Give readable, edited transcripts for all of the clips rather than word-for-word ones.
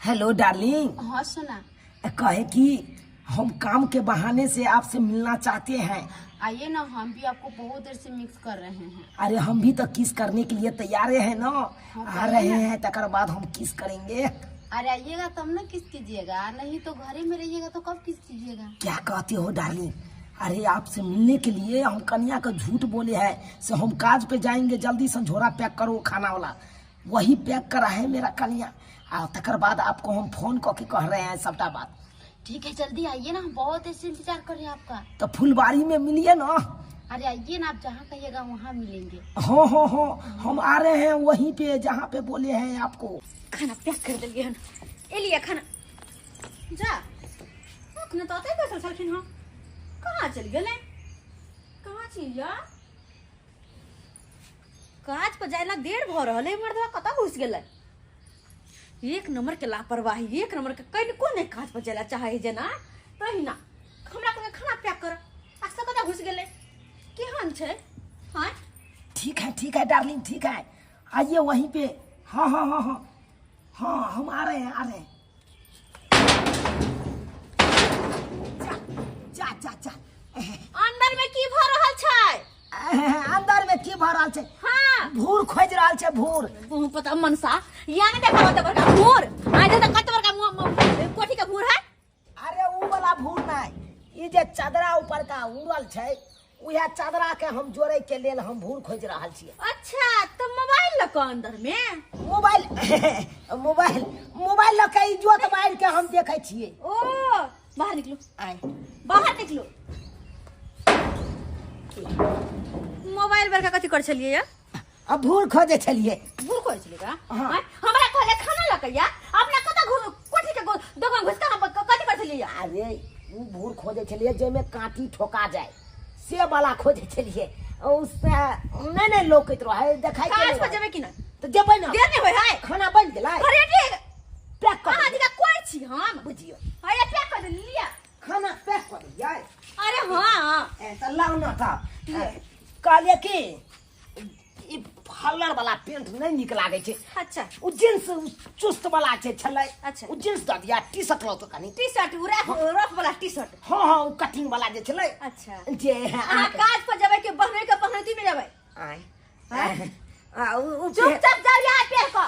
Hello darling. हाँ सुना। कहे कि हम काम के बहाने से आपसे मिलना चाहते हैं। आइए ना, हम भी आपको बहुत देर से मिस कर रहे हैं। अरे हम भी तो किस करने के लिए तैयार हैं ना, आ रहे हैं, तकर बाद हम किस करेंगे। अरे आइएगा तब ना किस कीजिएगा, नहीं तो घर ही में रहिएगा तो कब किस कीजिएगा। क्या कहते हो डार्लिंग? अरे आपसे मिलने के लिए हम कन्या का झूठ बोले हैं से हम काज पे जाएंगे, जल्दी से झोरा पैक करो खाना वाला, वही पैक करा है मेरा कन्या। आ तकर बाद आपको हम फोन करके कह रहे हैं सबटा बात। ठीक है जल्दी आइए ना, हम बहुत ऐसे इंतजार कर रहे हैं आपका। तो फुलबाड़ी में मिलिए ना। अरे आइए ना, आप जहाँ कहिएगा वहाँ मिलेंगे। हो हो हो, हम आ रहे हैं वहीं पे जहाँ पे बोले हैं आपको। खाना पैक कर देलिए हन, एलिए खाना। जा अखने तो अतै बैसल छलखिन हँ, कहाँ चलि गेलै? कहाँ छी या? काज पर जाय ला देर भऽ रहल है, मर्दवा कतऽ घुसि गेलै? एक नंबर के लापरवाही, एक नंबर के कनिको नहि काज पर जाय ला चाहै जेना तहिना। हमरा कहलकै खाना पैक कर, आ से कतऽ घुसि गेलै? केहन छै? हाँ ठीक है, ठीक है डार्लिंग, ठीक है, आइए वहीं पे। हाँ हाँ हाँ हाँ हाँ, हम आ रहे हैं, आ रहे हैं। जा जा जा जा। अंदर में की भऽ रहल छै? अंदर में की भऽ रहल छै? हाँ भूर खोज रहल छै, भूर। पता मनसा या नहीं देखा होता बड़का भूर, आज तो कत बड़का कोठी के भूर है। अरे ऊ वाला भूर नहीं, ई जे चादरा ऊपर का उड़ल छै, उहे चादरा के हम जोड़े के लेल हम भूर खोज रहल छियै। अच्छा तो मोबाइल लक अंदर में? मोबाइल मोबाइल मोबाइल लक ई जोत मार के हम देखै छियै। ओ बाहर निकलो, आय बाहर निकलो। मोबाइल बड़का कथी कर छलियै या? अब भूर खोजे छलियै। भूर खोजे छलियै का? हाँ। हमरा कहले खाना लक या, अपना कत कोठी के दोकान घुस के हम कथी कर छलियै? अरे ऊ भूर खोजे छलियै जेमे कांटी ठोका जाय, से वाला खोजे छलियै। उससे नहीं नहीं लौकैत रहे, देखाइ के काज पर जेबै कि नै? तो जेबै ना, देर नै होय है, खाना बन गेलै, अरे पैक कर। अहाँ दिका कोइ छी हम बुझियो, हैया पैक कर देलियै खाना, पैक कर देलियै। अरे हाँ ए त लाउ ना त कहलियै कि ई फलर वाला पेंट नहीं निक लागै छै। अच्छा उ जींस चुस्त वाला छै छलै। अच्छा उ जींस दऽ दिया, टी शर्ट लौ तो कनी टी शर्ट, उ रफ वाला टी शर्ट। हाँ हाँ, उ कटिंग वाला जे छलै। अच्छा जे अहाँ काज पर जेबै कि बहनोई के पहनौती में जेबै? आय आ उ चुपचाप जाउ यहाँ पेह क।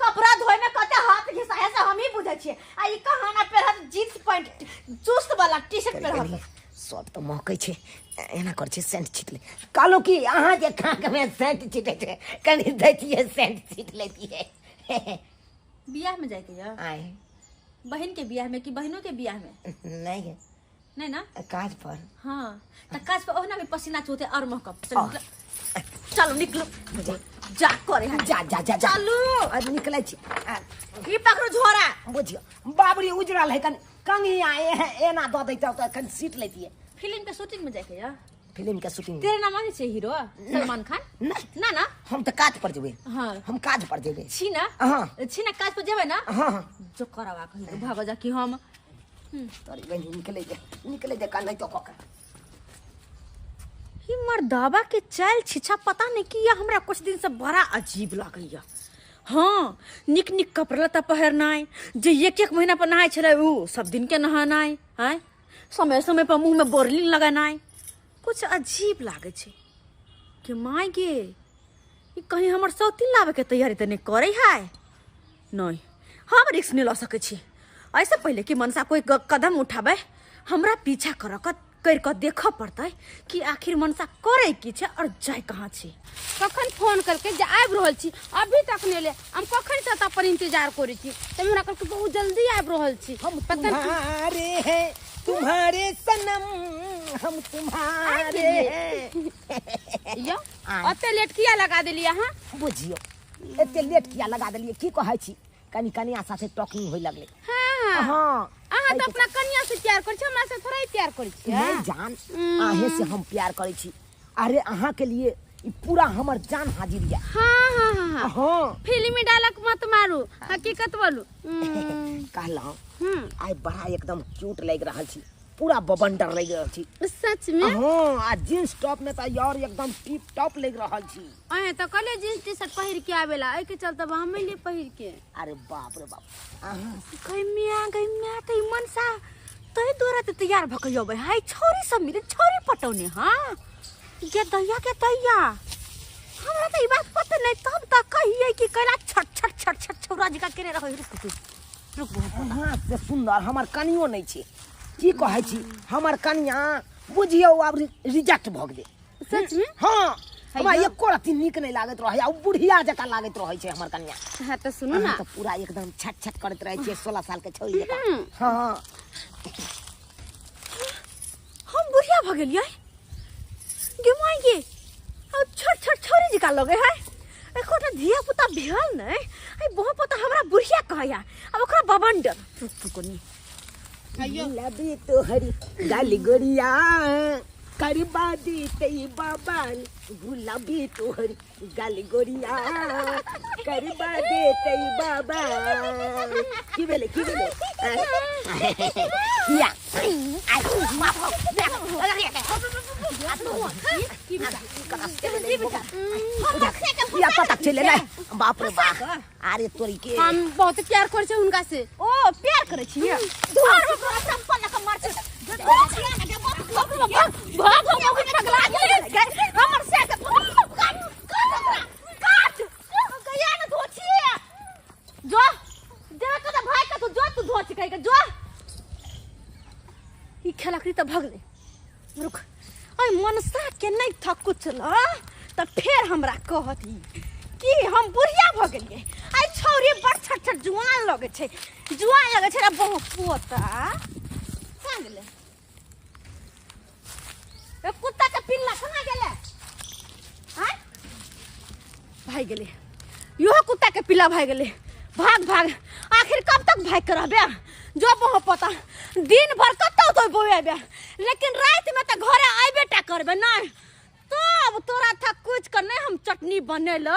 कपड़ा धोय में कते हाथ घिसाय से हम ही बुझै छियै, आ ई कहाना पेहरत जींस पैंट चुस्त वाला टी शर्ट पेहरत। सब तो महकै छै, एना कर छै सेंट छीट ले। कहलहुँ कि अहाँ जे खाक में सेंट छीटै छै, कनि दै छियै सेंट छीट लेतियै। बियाह में जायके या? आय बहिन के बियाह में कि बहिनों के बियाह में? नहीं नहीं ना, काज पर। हाँ त काज पर ओहना भी पसीना चोते और महकब। चलो निकलो, जा करे जा जा जा चलू। अब निकलै छी, ई पकड़ू झोरा। बुझियो बाबरी उजरल है, कनि कंघी आए है एना दऽ दैतौ तऽ कनि सीट लेतियै। फिल्म के शूटिंग में जाके या? फिल्म के शूटिंग। तेरे नाम आनै छै हीरो सलमान खान? नहीं ना ना, हम तऽ काज पर जेबै। हाँ हम काज पर जेबै। छी ना? हाँ छी ना, काज पर जेबै ना? हाँ हाँ। जो करवा कहि भागो जा कि हम तोरी बहिन निकले जे, निकले जे कान नहीं तो कक। ही मर्दाबा के चाल छिछा पता नहीं कि या हमरा कुछ दिन से बड़ा अजीब लागैया। हाँ निक निक कपड़ा लत्ता पहिरनाइ, जे एक एक महीना पर नहाय छलै उ सब दिन के नहानाइ, आँय समय समय पर मुँह में बोरलिन लगेनाइ, कुछ अजीब लागै छै कि माय गे ई कहीं हमर सौतीन लाबे के तैयारी तऽ नहि करै है। नहीं हम रिस्क नहीं लऽ सकै छी। ऐसे पहिले कि मनसा कोई कदम उठाबै, हमरा पीछा कर कऽ देखऽ पड़तै कि आखिर मनसा करै की छै और जाय कहाँ छै। कखन फोन करके जे आबि रहल छी, अभी तक नहि एलै। हम कखन से अपन इंतजार करै छी, तऽ हमरा कहलकै बहुत जल्दी आबि रहल छी। हम तुम्हारे हैं तुम्हारे सनम, हम तुम्हारे हैं। यो ओते लेट किया लगा देलियै अहाँ? बुझियो एते लेट किया लगा देलियै, की कहै छी कनि कनिया साथे टॉकिंग होय लगलै। हाँ हाँ अहाँ तऽ अपना कनिया से प्यार करै छी, हमरा से थोड़ा ही प्यार करै छी। नहीं जान, आहे से हम प्यार करै छी। अरे अहाँ के लिए ई पूरा हमर जान हाजिर या। हाँ हाँ हाँ हाँ हाँ फिल्मी डालक मत मारू, हकीकत बोलू। कहलहुँ आइ बड़ा एकदम क्यूट लागि रहल छी। पूरा बबंडर लागि रहल छी। सच में? हाँ, आ जींस टॉप में त यार एकदम टिप टॉप लागि रहल छी। अहे त कहले जींस टी शर्ट पहिर के आवेला, एहि के चलते हम ले पहिर के। अरे बाप रे बाप, अहाँ गई मिया गई मिया त ई मनसा तै द्वारा त तैयार भ के अबै हाय छौरी सब मिले छौरी पटौने। हां गे दैया के दैया, हमरा त ई बात पता नहीं, तब त कहिए कि कैला छट छट छट छट छौरा जका केने रहै। रुक तू रुक बहुत। अहाँ से सुंदर हमर कनियो नहीं छी। की कहै छी, हमर कनिया बुझियौ आब रिजेक्ट भ गेलै। सच में? हाँ, हमरा एको रत्ती नीक नहीं लागैत रहै, आ बुढ़िया जकाँ लागैत रहै छै हमर कनिया। हाँ त सुनू ना, त पूरा एकदम छट छट करैत रहै छै 16 साल के छौरी जकाँ। हाँ हम बुढ़िया भ गेलियै गे माय गे, आ छोट छोट छौरी जकाँ लगै है, एकोटा धिया पुता भेल नै, आई बहुत पता हमरा बुढ़िया कहैया, अब ओकरा बबंडर। रुक तू कोनी गुलाबी तोहरी गाली गोरिया करबा देतै बाबा, गुलाबी तोहरी गाली गोरिया करबा देतै बाबा। की भेलै की भेलै? किया पता चले नै, बाप रे बाप। अरे तोरी के हम बहुत प्यार करै छै हुनका से। ओ प्यार करै छी? जो भाई का तू जो तू धोची कह के जो ई खेलाकरी त भगले। रुक, अय मनसा के नहीं था कुछ ल त फेर हमरा कहत कि हम बुढ़िया भ गेलियै। आई छौरी बड़ छट छट जुआन लगै छै, जुआन लगै छै रे बहुत पोता। कहाँ गेलै ए कुत्ता के पिल्ला, कहाँ गेलै? आय भाग गेलै, इहो कुत्ता के पिल्ला भाग गेलै। भाग भाग, आखिर कब तक भाग के रहबे? जो बहुत पता दिन भर कतौ तो बौएबे, लेकिन रात में त घरे आबे टा करबे नहीं। तब तोरा था कुछ कर नहीं हम चटनी बनेल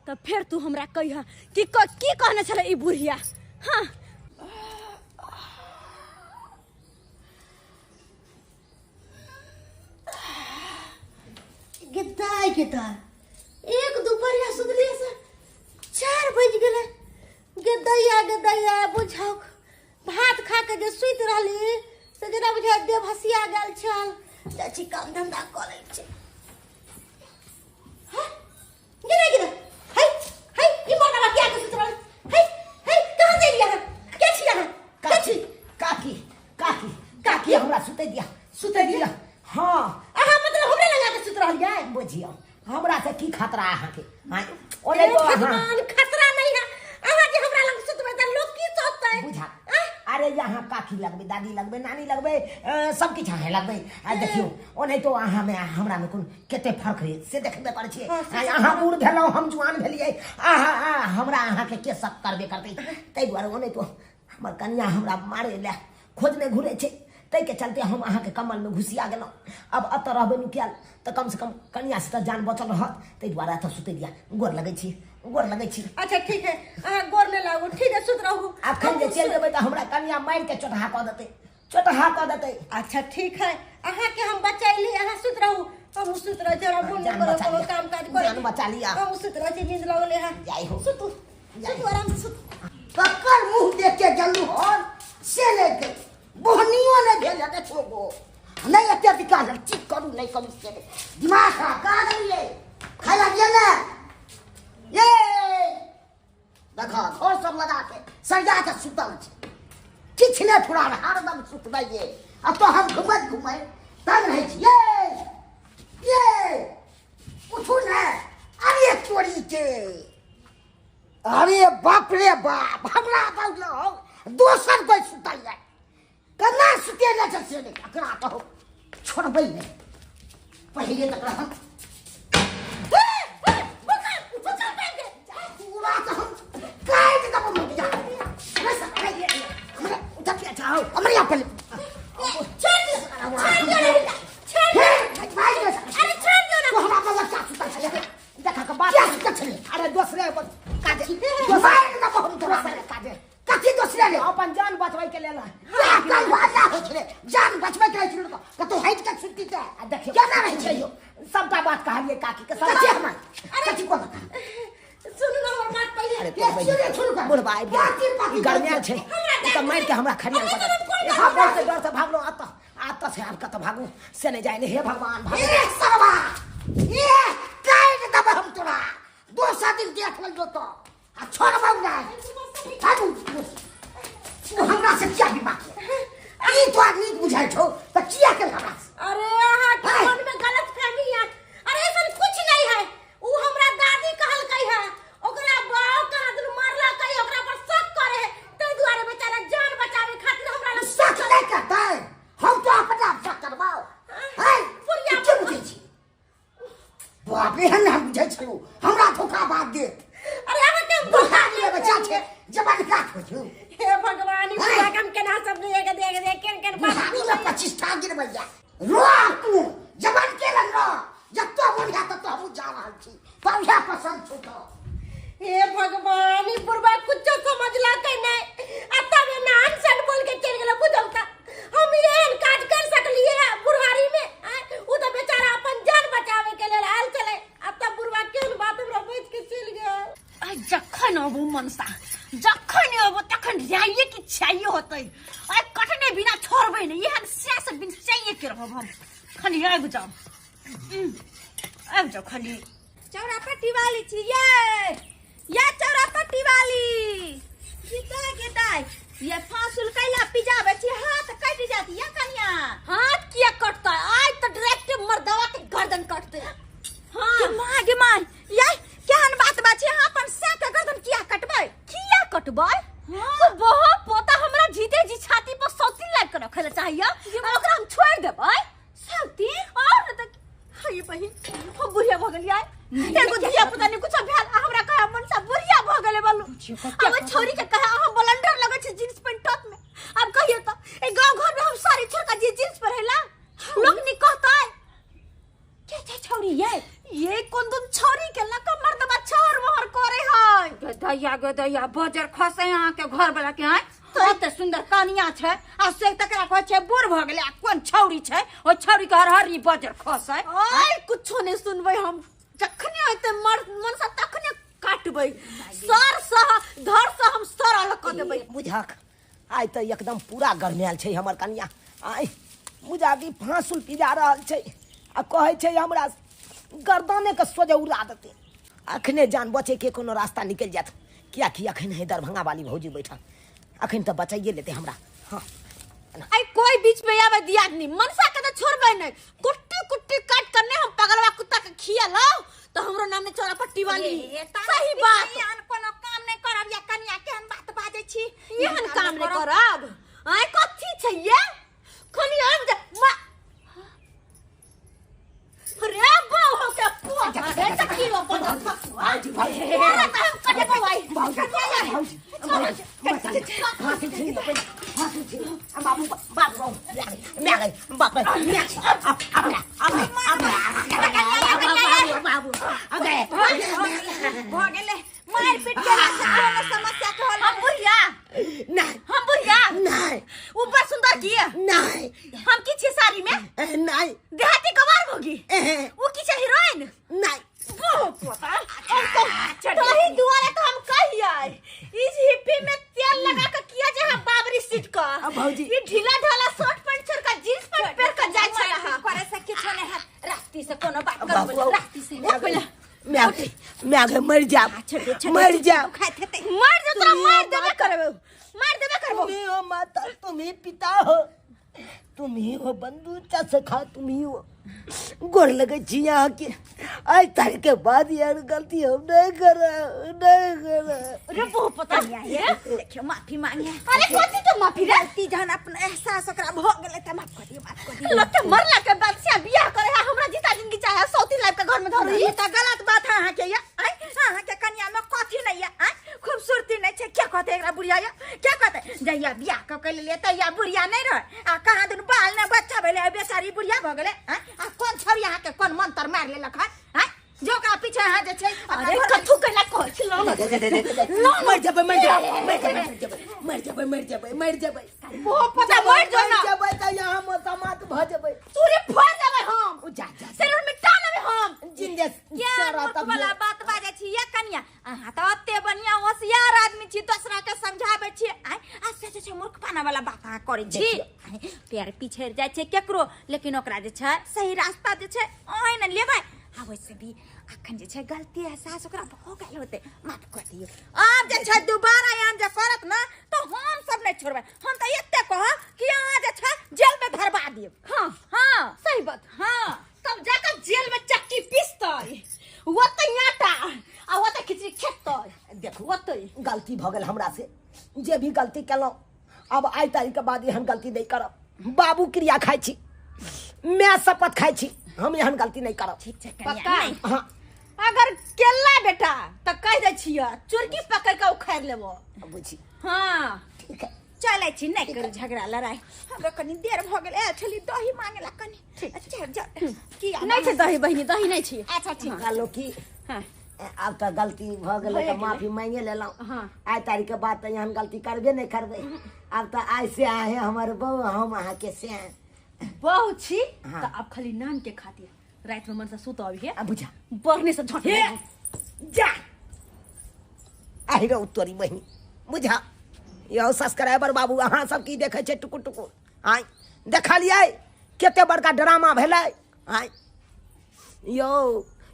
त फेर तू हमरा कहिह कि की कहने छले ई बुढ़िया। हाँ गेदाय गेदाय, एक दुपहरिया सुतलियै से 4 बज गेलै। गेदैया गेदैया बुझाउ भात खा के जे सुति रहली से जेना बुझाइ देह भसिया गेल छल। जाइ छी काम धंधा कऽ लै छी। गिरा गिरा है है ई मरदबा किया के सुति रहल? है है कहाँ गेलियै अहाँ? के छी अहाँ? के छी? काकी काकी काकी हमरा सुतै दिया, सुतै दिया। हाँ अहाँ मतलब हमरे लगा के सुति रहलियै? बुझियौ हमरा से की खतरा अहाँके? ओने तो भगवान खतरा नहीं है, अहाँ जे हमरा लग सुतबै त लोक की सोचतै? बुझा, अरे यहाँ काकी लगबे, दादी लगबे, नानी लगबे, सब किछु अहाँ लगबे। आ देखियौ ओने तो अहाँ में हमरा में कोन कते फर्क है से देखबे करै छियै। अहाँ बूढ़ भेलहुँ, हम जुआन भेलियै, अहाँ हमरा अहाँके के शक करबे करतै? ताहि दुआरे ओने तो हमर कनिया हमरा मारे लए खोजने घुरै छै, ताहिके चलते हम अहाँके कमलमे घुसिया गेलहुँ। अब एतऽ रहबै नुकायल तऽ कमसँ कम कनियासँ तऽ जान बचल रहत, ताहि दुआरे एतऽ सुतै दिया। गोर लगै छी, गोर लगै छी। अच्छा ठीक है, अहाँ गोर नहि लागू, ठीक है सुत रहू। अखन जे चलि जेबै तऽ हमरा कनिया मारिके चोटहा कऽ देतै, चोटहा कऽ देतै। अच्छा ठीक है, अहाँके हम बचैली, अहाँ सुत रहू, हम सुत रहै छी, हमरा मोन नहि करत कोनो काम काज करे। जान बचा लिया, हम सुत रहै छी, नींद लगलै है। जाइ हो, सुतू सुतू आराम से सुतू। ककर मुँह देख के गेलहुँ हन से नहि गेल, बोहनियो नहि भेल हेतै छोगो नहीं एते विकास ठीक करू नहीं करू से दिमाग खराब कहाँ गेलियै? खाय ला दिअ ने ये देखा घर सब लगा के सजा के सुतल छै, किछु नहि फुराल, हरदम सुतबै ये। आ तो हम घुमैत घुमैत तंग रहै छी। ये ये उठू ने, अरे चोरी के, अरे बाप रे बाप, हमरा बौलौ दोसर कोइ सुतल जाय केना सुतेने छै से नहि, एकरा कहू छोड़बै नहि पहिले तकरा हम पूरा तऽ हम काटि देबौ मुखिया। हमरा यहाँ पहिले छोड़ दियौ, छोड़ दियौ ने हिनका, छोड़ दियौ। अरे छोड़ दियौ ने। हमरा पर बच्चा सुतल छलै, देखा के बात किया सुतल छलै? अरे दोसरे काजे, मारि देबौ हम तोरा। दोसरे काजे, कथी दोसरे छलै अपन जान बचबै के लेल कल बाजा होइ छलै जान बचबै के रहै छलै कतौ हटि के सुति त आ देखियौ केना रहै छै यौ सबटा बात कहलियै काकी के कथी हमर कथी कोन सुनू ना हमर बात पहिले अरे ये सुने सुनू का बुढ़बा आबि पाती गेल पाती गरमायल छै ई तऽ मारि के हमरा खरियान पर हम डर से डर से भागलहुँ अतऽ अतऽ से आब कतऽ भागू से नहि जाय ने हे भगवान भागू ए सरवा ए काट देबै हम तोरा दोसर दिन देख लेलौ तो आ छोड़बौ नहि भागू तू हमरा से किया विवाह ई तो नीक बुझाइ छौ तऽ किया केल हमरा से अरे अहाँ के हाय। मन में गलत फहमी है। अरे ऐसा कुछ नहीं है। उ हमरा दादी कहलकै है ओकरा बाप कहाँ दुनू मारलकै ओकरा पर शक करे है तै दुआरे बेचारा जान बचावे खातिर हमरा लग शक नहि करतै हम तो अपना शक करबाउ है बुढ़िया की बुझै छी बाप रे एहन हम बुझै छलहुँ हमरा धोखा बात देत अरे अहाँ के बुढ़ानी में बच्चा छै जवान काट होइ छौ हे भगवान ई बुढ़िया के हम केना सब देख देख देख केन केन बात बुढ़ानी में 25 टा गिरबैया रो तू जवान के लग रो जत्तो बढ़िया तत्तो हमहूँ जा रहल छी बढ़िया पसंद छौ तो हे भगवान ई बुढ़बा कुछो समझलकै नहीं आ तब नान सन बोल के चल गेल बुझौ त हम एहन काज कर सकलिए बुढ़ारी में आँय? उ त बेचारा अपन जान बचावे के लेल आयल छलै आ तब बुढ़बा केहन बात हमरा बच के चलि गेल। आइ जखन अबू मनसा जखन अबू तखन जाइए कि चाहिए होतै आइ कटने बिना छोड़बै नहि एहन सैह से बिन चाहिए के रहब हम खाली आबि जाउ आबि जाउ खाली चौरा पट्टी वाली छी ये ये चौरा पट्टी वाली की गेदाय ये फांसुल कैला पिजाबै छी हाथ कटि जात या कनिया हाथ किया कटतै आइ तऽ डायरेक्ट मर्दवा के गर्दन कटतै हाँ गे माँ गे माँ ये केहन बात बा छी अहाँ अपन सैह के गर्दन किया कटबै किया कटबै हाँ बहुत पोता हमरा जीते जी छाती पर सौती लाग के रखै ले चाहिए आ ओकरा हम छोड़ देबै सौती और न त हाय बहिन हम बुढ़िया भ गेलियै एगो धिया पुता ने कुछ भेल आ हमरा कहे मन से बुढ़िया भ गेलै बोलू अब ओइ छौरी के कहे हम बलंडर लगै छै जींस पैंट टॉप में अब कहियो त ए गांव घर में हम सारी छोड़का जे जींस पहिरला लोग नि कहतै के छै छौरी ये ये कोन दुन छौरी के लक मर्दबा छहर मोहर करे है गदैया गदैया बजर खसे अहाँ के घर वाला के आय कते सुंदर कनिया छै आ से तकरा कहै छै बूढ़ भऽ गेलै आ कोन छौरी छै ओ छौरी के हरहरी बजर खसे आय कुछो नहीं सुनबै हम जखने होते मर मन से तखने काटबै सर से धर से हम सर अलग कऽ देबै बुझक आइ तऽ एकदम पूरा गरमायल छै हमर कनिया आइ बुझाकी फांसुल पिजा रहल छै आ कहै छै हमरा गर्दने के सोझे उड़ा देतै अखने जान बचे के कोनो रास्ता निकलि जायत कियाकि अखन है दरभंगा वाली भौजी बैठल अखन तऽ बचाइए लेतै हमरा हाँ आई कोई बीच में आवे दिया नहीं मनसा के तो छोड़बै नहीं कुट्टी कुट्टी काट करने हम पगलवा कुत्ता के खिया लाओ तो हमरो नाम ने चौरा पट्टी वाली सही बात एहन कोनो काम नहीं करब या कनिया केहन बात बाजै छी एहन काम नहीं करब आय कथी छै ये खाली आब जा मा रे बाबू के पोता रे तकियो बंद भौजी भौजी तोरा तऽ हम कटबो आई भौजी भौजी भौजी फांसी छीन लो पहिले फांसी छीन लो बाबू बाबू मैं गई बाप रे मैं अब अब अब अब बाबू अब गए भऽ गेलै मारि पीट के कोनो समस्या के हल हम बुढ़िया नहीं हम बुढ़िया नहीं ऊ बड़ सुंदर की नहीं हम की छी साड़ी में नहीं देहाती गवार भोगी ऊ की छै हीरोइन नहीं तही दुआरे तो हम कहियै इस हिप्पी में तेल लगा के किया जे हम बाबरी सीट का अब भौजी। ई ढीला ढाला शर्ट पैंट छोड़ के जींस पैंट पहन के जाय छै अहाँ करे से किछो नहीं हैत रास्ती से कोनो बात बाबू करब रास्ती से मैं मैं आगे मर जा मर जा खाइत हेतै मार दे तोरा मार देबे करबो मार देबे करबो तुम ही हो माता तुम ही पिता हो तुम ही हो बंधु चा सखा तुम ही हो गोर लगे छी यहाँ के आज तारीख के बाद यार गलती हम नहीं कर नहीं कर रे बहु पता ये देखियो माफी मांगे अरे कथी के माफी रे गलती जहन अपन एहसास ओकरा भऽ गेलै तऽ माफ कऽ दियौ माफ कऽ दियौ लोग के मरला के बाद से बियाह करे है हमरा जीता जिंदगी चाहे सौती लाइफ के घर में धर ई तऽ गलत बात है अहाँके ये आँय अहाँके कनिया में कथी नहीं ये आँय खूबसूरती नहीं छै क्या कहते एकरा बुढ़िया ये क्या कहते जहिया बियाह कऽ के लेलियै तहिया बुढ़िया नहीं रहे आ कहाँ दुनू बाल ने बच्चा भेलै आ बेचारी बुढ़िया भऽ गेलै आँय आ कोन छौरी अहाँके कोन मंत्र मारि लेलक हन आँय जो ओकरा पीछे अहाँ जे छै अरे कथू कैला कहै छी लो ना मर जेबै मर जेबै मर जेबै मर जेबै मर जेबै मर जेबै ओ पता मर जो ना जेबै त यहाँ हम समाप्त भ जेबै सूर्य फोड़ देबै हम ओ जा जा शरीर मिटा लेबै हम जिंदे क्या मूर्ख वाला बात बाजै छी ये कनिया अहाँ तऽ ओते बढ़िया होशियार आदमी छी दोसरा के समझाबै छी आय आ से जे छै मूर्खपाना वाला बात अहाँ करै छी पैर पिछड़ जाइ छै केकरो लेकिन ओकरा जे छै सही रास्ता जे छै ओहि ने लेबै आ वैसे भी अखन जे छै गलती एहसास ओकरा भऽ गेल होतै माफ कऽ दियौ आब जे छै दोबारा एहन जे करत ने तऽ हम सब नहि छोड़बै हम तऽ एते कहब कि अहाँ जे छै जेल में धरबा दियौ हाँ हाँ सही बात हाँ तब जाकर जेल में चक्की पीसतै ओतै आटा आ ओतै खिचड़ी खेतै देखू ओतै गलती भऽ गेल हमरा से जे भी गलती केलहुँ अब आइ तारीख के बाद एहन गलती नहि करब बाबू क्रिया खाइ छी मैं शपथ खाइ छी हम एहन गलती नहीं करब ठीक छै कनिया पक्का? नहि हाँ अगर केला बेटा तऽ कहि दै छियै चुरकी पकड़ के उखाड़ि लेबो बुझी हाँ ठीक है चलै छी नहि करू झगड़ा लड़ाई हमरा कनी देर भऽ गेल आयल छली दही मांगे ला कनी अच्छा जा की आब नहि छै दही बहिनी दही नहि छै अच्छा ठीक कहलो कि हाँ आब तऽ गलती भऽ गेलै तऽ माफी मांगे लेलहुँ हाँ। आइ तारीख के बाद तऽ एहन गलती करबे नहि करबै आब तऽ आइ से अहें हमर बहू हम अहाँके से बहु छी हाँ। तऽ आब खाली नाम के खातिर राति में मन से सुत अबिहे आ बुझा बढ़ने से झट हे जा आहि रौ तोरी बहिनी बुझा यौ सब्सक्राइबर बाबू अहाँ सब की देखै छै टुकुर टुकुर आँय देखलियै कते बड़का ड्रामा भेलै आँय यौ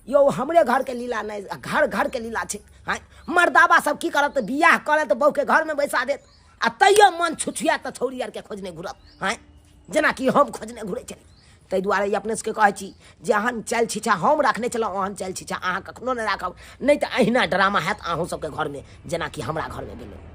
यौ हमरे घरके लीला नहि घर घरके लीला छै आँय मर्दाबा सब की करत बियाह करत बहूके घरमे बैसा देत आ तैयो मन छुछुआत तऽ छौड़ी आरके खोजने घुरत आँय जेनाकि हम खोजने घुरै छली ताहि दुआरे ई अपने सबके कहै छी जे एहन चालि छिछा हम रखने छलहुँ ओहन चालि छिछा अहाँ कखनो नहि राखब नहि तऽ अहिना ड्रामा हैत अहूँ सबके घरमे जेनाकि हमरा घरमे भेलै।